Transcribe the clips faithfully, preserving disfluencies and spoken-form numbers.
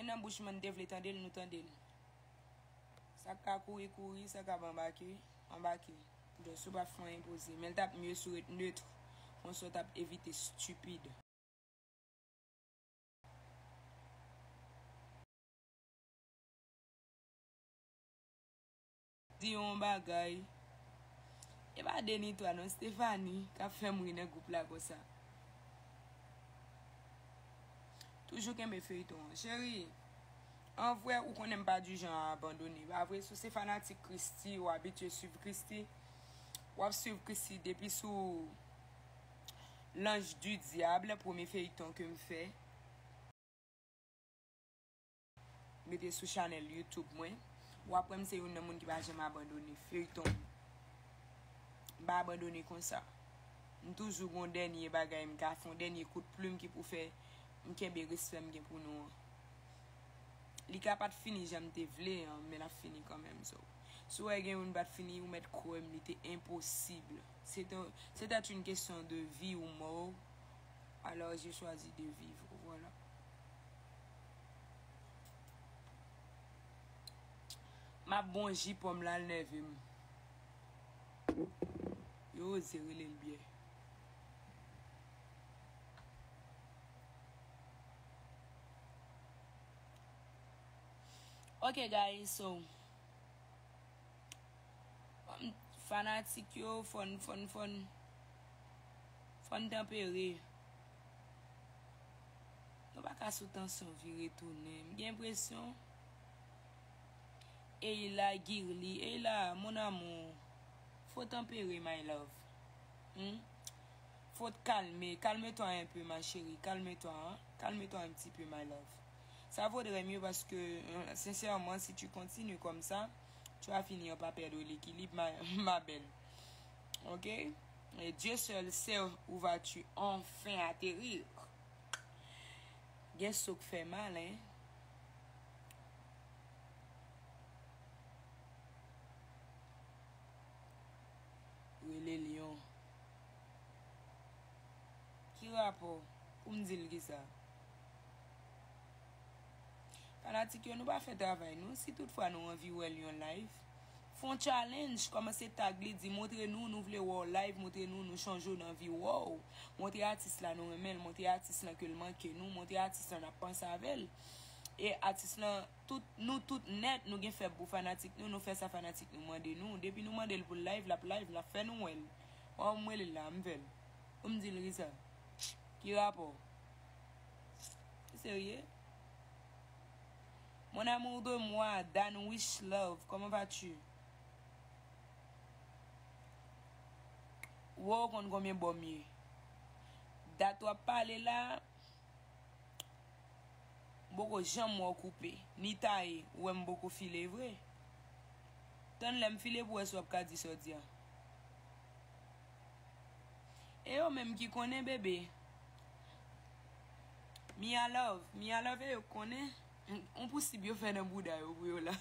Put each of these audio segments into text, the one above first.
Nan bouch mwen, n te vle tande l, nou tande l. Sa k ka kouri, kouri, sa k ap anbake, anbake. Donk, si w pa fè anyen poze. Men l t ap mye si w ret nèt. Konsa w t ap evite stipid. Di yon bagay. E pa Denitwa non, Stephanie k ap fè m ri nan gwoup la konsa. Toujou kenbe feyton an. Cheri, an vrè, ou konnen m pa di jan a abandone. Pa vre, si w se fanatik Christie, ou abitye swiv Christie, w ap swiv Christie depi sou L'Ange du Diable, premye feyton ke m fè. Mete sou chanèl YouTube mwen. W ap wè m se youn nan moun ki pa janm abandone feyton. M pa abandone konsa. M toujou gon dènye bagay m ka fè, yon dènye kout plim ki pou fè m kenbe respè m gen pou nou an. Li ka pa t fini jan m te vle an, men l ap fini kanmenm. So, si w wè gen youn pa t fini, ou mèt kwè m, li te enposib. C'était, c'était une question de vie ou mort. Alors, j'ai choisi de vivre. Voilà. M ap bon ji pòm la, l nève m. Yo oze rele l byè. Ok, guys, so, fanatik yo, fò n, fò n, fò n, fò n tanpere. Nou pa ka sou tansyon vire tounen. M gen enpresyon Eila Girly, Eila, mon amour, faut tempérer, my love. Hmm? Faut te calmer. Calme-toi un peu, ma chérie. Calme-toi, hein. Calme-toi un petit peu, my love. Ça vaudrait mieux parce que, euh, sincèrement, si tu continues comme ça, tu vas finir par perdre l'équilibre, ma, ma belle. Ok? Et Dieu seul sait où vas-tu enfin atterrir. Gen so k fè mal, hein? Rele Lyon. Ki rapò? Pou m di l kisa? Fanatik yo, nou pa fè travay nou. Si toutfwa nou anvi wè Lyon live, fè yon challenge, kòmanse tag li, di, montre nou, nou vle wè w live, montre nou, nou chanje w nan vi w. Montre atis la nou renmen l, montre atis lan ke l manke nou, montre atis lan n ap panse avè l. E atis lan, tout, nou tout nèt, nou gen fèb pou fanatik nou, nou fè sa fanatik nou mande nou. Depi nou mande l pou l live, l ap live, l ap fè nou wè l. Wè w m rele l la, m fè l. Pou m di l kisa? Ki rapò? Ou serye? Mon amour de moi, Danwish Love, comment vas-tu? Wow, konn konbyen bò m ye. Dat w ap pale la, m poko janm wè w koupe, ni taye, ou wè m poko file vre. Tann lè m file pou wè si w ap ka di sa w di a. E yo menm ki konnen, bebe. Mia Love, Mia Love, e yo konnen. On pousib yo fè nan bouda yo pou yo la.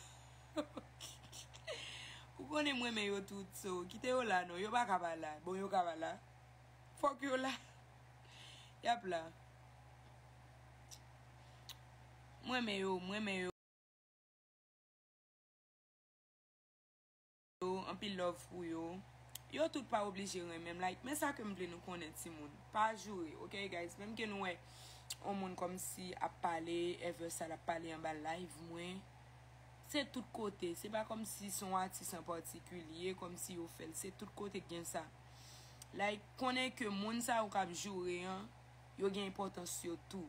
Ou konnen m renmen yo tout, so, kite yo la non, yo pa ka pa la. Bon, yo ka pa la. Fòk yo la. Y ap la. M renmen yo, m renmen yo. Yo, anpil love pou yo. Yo tout pa oblije renmen m, like, men sa ke m vle nou konnen, timoun. Pa joure, ok, guys? Menm ke nou wè yon moun kòmsi ap pale, ever sa l ap pale anba live mwen, se tout kote. Se pa kòmsi se yon atis an patikilye, kòmsi yo fè l. Se tout kote k gen sa. Like, konnen ke moun sa yo k ap joure an, yo gen enpòtans yo tou.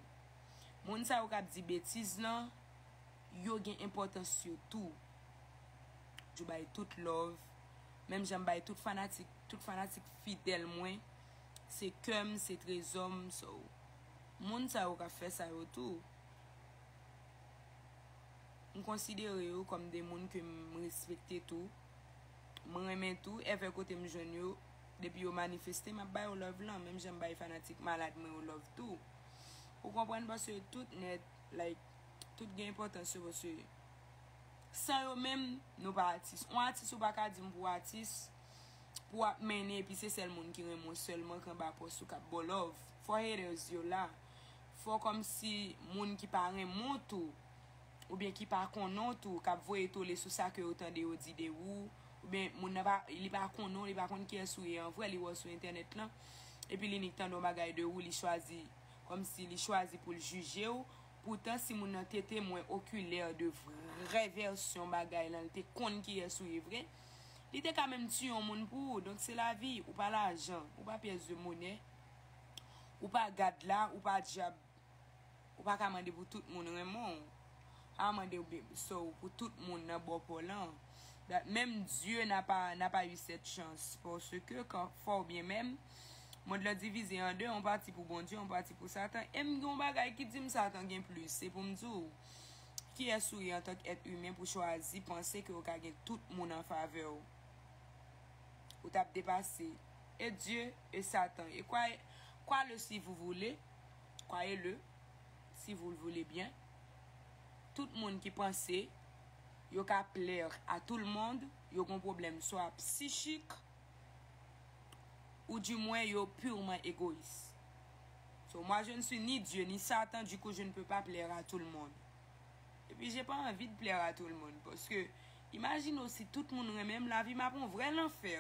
Moun sa yo k ap di betiz lan, yo gen enpòtans yo tou. Djoubaye, tout love. Menm jan m bay tout fanatik, tout fanatik fidèl mwen. Se kè m, se trezò m, so. Moun sa yo k ap fè sa yo tou. M konsidere yo kòm de moun ke m respekte tou. M renmen tou, ever kote m jwenn yo, depi yo manifeste, m ap ba yo love lan, menm jan m bay fanatik malad mwen yo love tou. Ou konprann, paske tout nèt, like, tout gen enpòtans yo, paske san yo menm, nou pa atis. Yon atis, ou pa ka di m pou atis, pou w ap mennen, epi se sèl moun ki renmen w sèlman k anba pòs ou k ap ba w love. Fò haters yo la. Fò kòmsi moun ki pa renmen w tou, oubyen ki pa konnen w tou, k ap voye tole sou sa ke yo tande yo di de ou, oubyen moun nan pa, li pa konnen w, li pa konn kiyès ou ye an vrè, li wè w sou entènèt lan, epi li nik tande yon bagay de ou, li chwazi, kòmsi li chwazi pou l jije w. Poutan, si moun nan te temwen okilè de vrè vèsyon bagay lan, li te konn kiyès ou ye vre, li te ka menm tiye yon moun pou ou. Donk, se lavi, ou pa lajan, ou pa pyès de monè, ou pa gad la, ou pa dyab. Ou pa ka mande pou tout moun renmen w. Pa mande w be- so pou tout moun nan bò pa w lan. That menm Dieu n'a pas, n'a pas eu cette chance. Paske kan fò w byen menm, mond lan divize an de, yon pati pou Bondye, yon pati pou Satan. E m gen yon bagay ki di m Satan gen plis. Se pou m di w, kiyès ou ye antank èt imen pou chwazi panse ke w ka gen tout moun an favè w? Ou t ap depase e Dieu e Satan. E kwa, kwa le si vous voulez, kwayé le, si vous le voulez bien, tout moun ki panse yo ka plaire à tout le monde, yo gon pwoblèm swa psichik, ou dimwen yo purement égoïste. So, moi, je ne suis ni Dieu ni Satan, du coup, je ne peux pas plaire à tout le monde. Et puis, j'ai pas envie de plaire à tout le monde, paske imajine w si tout moun renmen m, lavi m ap yon vrè lanfè.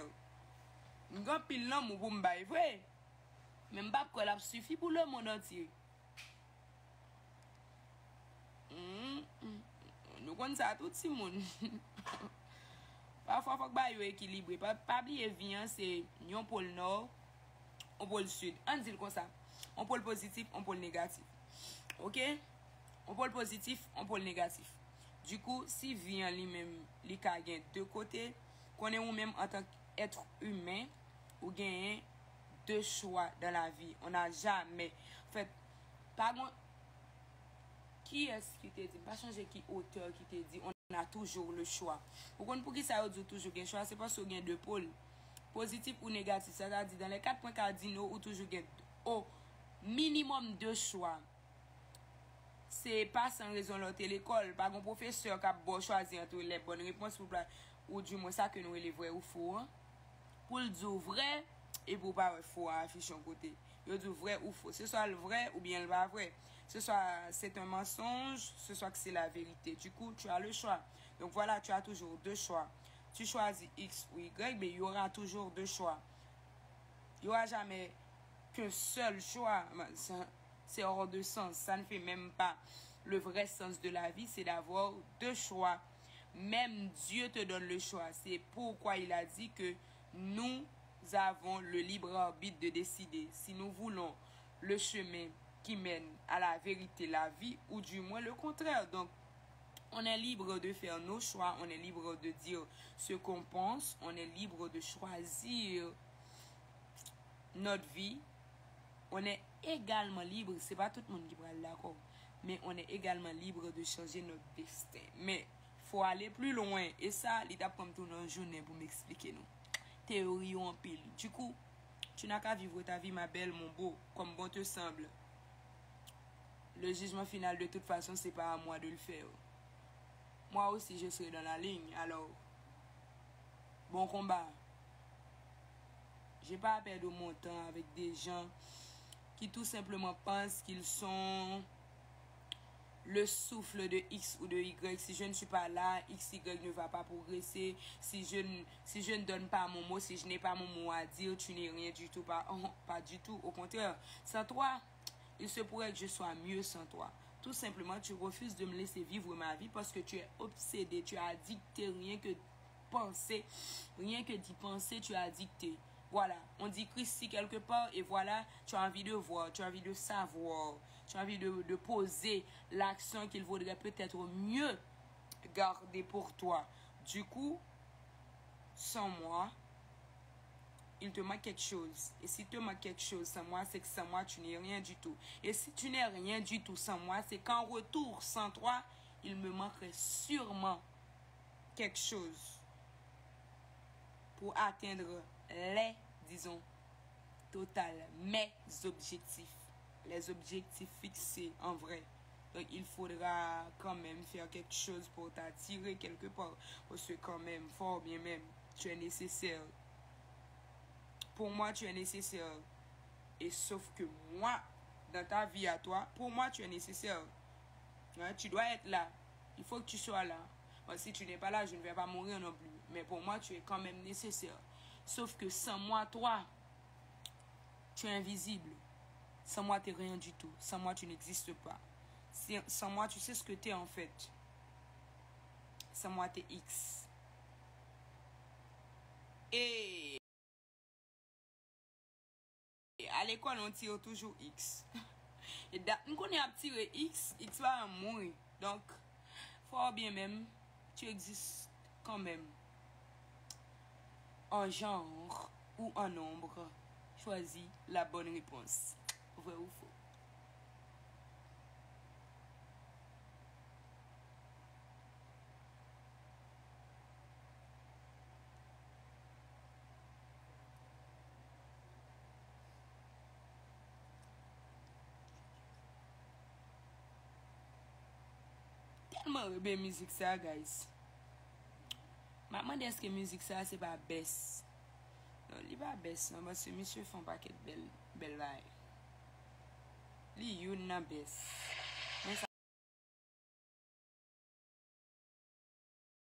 M gen anpil lanmou pou m bay vre, men m p ap kwè l ap sifi pou lemonn antye. Hmm, hmm. Nou konn sa tou, timoun. Pafwa, fòk bagay yo ekilibre. Pa, pa bliye, vi an se yon pòl nò, yon pòl sid. Ann di l konsa, yon pòl pozitif, yon pòl negatif. Oke? Yon pòl pozitif, yon pòl negatif. Dikou, si vi an li menm, li ka gen de kote, konnen ou menm antank èt imen, ou genyen de chwa dan lavi. On n'a jamais, anfèt, pa gon, kiyès ki te di, m pa chonje ki otè ki te di, on a toujours le choix. Ou konn poukisa yo di w toujou gen chwa? Se paske w gen de pòl, pozitif ou negatif. Sètadi, dans les quatre points cardinaux, ou toujou gen o minimòm de chwa. Se pa san rezon lè w te lekòl, pa gon pwofesè k ap ba w chwazi ant les bonnes réponses pou pla-, ou dimwen sa ke nou rele vrè ou fo an, pou l di w vrè, epi w pa wè fo a afiche yon kote. Yo di w vrè ou fo. Se swa l vrè oubyen l pa vrè. Se swa c'est un mensonge, se swa que c'est la vérité. Du coup, tu as le choix. Donc voilà, tu as toujours deux choix. Tu choisis X ou Y, mais il y aura toujours deux choix. Il y aura jamais qu'un seul choix. Ça, c'est hors de sens. Ça ne fait même pas le vrai sens de la vie, c'est d'avoir deux choix. Même Dieu te donne le choix. C'est pourquoi il a dit que nous avons le libre arbitre de décider si nous voulons le chemin qui mène à la vérité, la vie, ou du moins le contraire. Donc, on est libre de faire nos choix, on est libre de dire ce qu'on pense, on est libre de choisir notre vie, on est également libre, se pa tout moun ki pral dakò, men on est également libre de changer notre destin. Men, faut aller plus loin, e sa, li t ap pran m tou nan jounen pou m eksplike nou. Teyori yo anpil. Du coup, tu n'as qu'à vivre ta vie, ma belle, mon beau, comme bon te semble. Le jugement final, de toute façon, c'est pas à moi de le faire. Moi aussi, je serai dans la ligne. Alors, bon combat. J'ai pas à perdre mon temps avec des gens qui tout simplement pensent qu'ils sont le souffle de X ou de Y. Si je ne suis pas là, X Y ne va pas progresser. Si je ne, si je ne donne pas mon mot, si je n'ai pas mon mot à dire, tu n'es rien du tout. Pas, oh, pas du tout. Au contraire, sans toi, il se pourrait que je sois mieux sans toi. Tout simplement, tu refuses de me laisser vivre ma vie parce que tu es obsédé, tu es addicté rien que penser, rien que d'y penser, tu es addicté. Voilà, on dit Christy quelque part et voilà, tu as envie de voir, tu as envie de savoir, tu as envie de, de poser l'action qu'il vaudrait peut-être mieux garder pour toi. Du coup, sans moi, il te manque quelque chose. Et s'il te manque quelque chose sans moi, c'est que sans moi, tu n'es rien du tout. Et si tu n'es rien du tout sans moi, c'est qu'en retour, sans toi, il me manquerait sûrement quelque chose pour atteindre les, disons, total, mes objectifs, les objectifs fixés en vrai. Donc, il faudra quand même faire quelque chose pour t'attirer quelque part. Parce que quand même, fort bien même, tu es nécessaire. Pour moi, tu es nécessaire. Et sauf que moi, dans ta vie à toi, pour moi, tu es nécessaire. Hein, tu dois être là. Il faut que tu sois là. Bon, si tu n'es pas là, je ne vais pas mourir non plus. Mais pour moi, tu es quand même nécessaire. Sauf que sans moi, toi, tu es invisible. Sans moi, t'es rien du tout. Sans moi, tu n'existes pas. Si- Sans moi, tu sais ce que t'es en fait. Sans moi, t'es X. Et A lekòl, on tire toujours X. E dat m konnen y ap tire X, X pa janm mouri. Donk, fò w byen menm, tu existes quand même. En genre ou en nombre, choisis la bonne réponse. Vrai ou faux? Tèlman renmen mizik sa, guys. M ap mande èske mizik sa se pa bès. Non, li pa bès, non, paske misye fè yon pakèt bèl, bèl bagay. Li youn nan bès.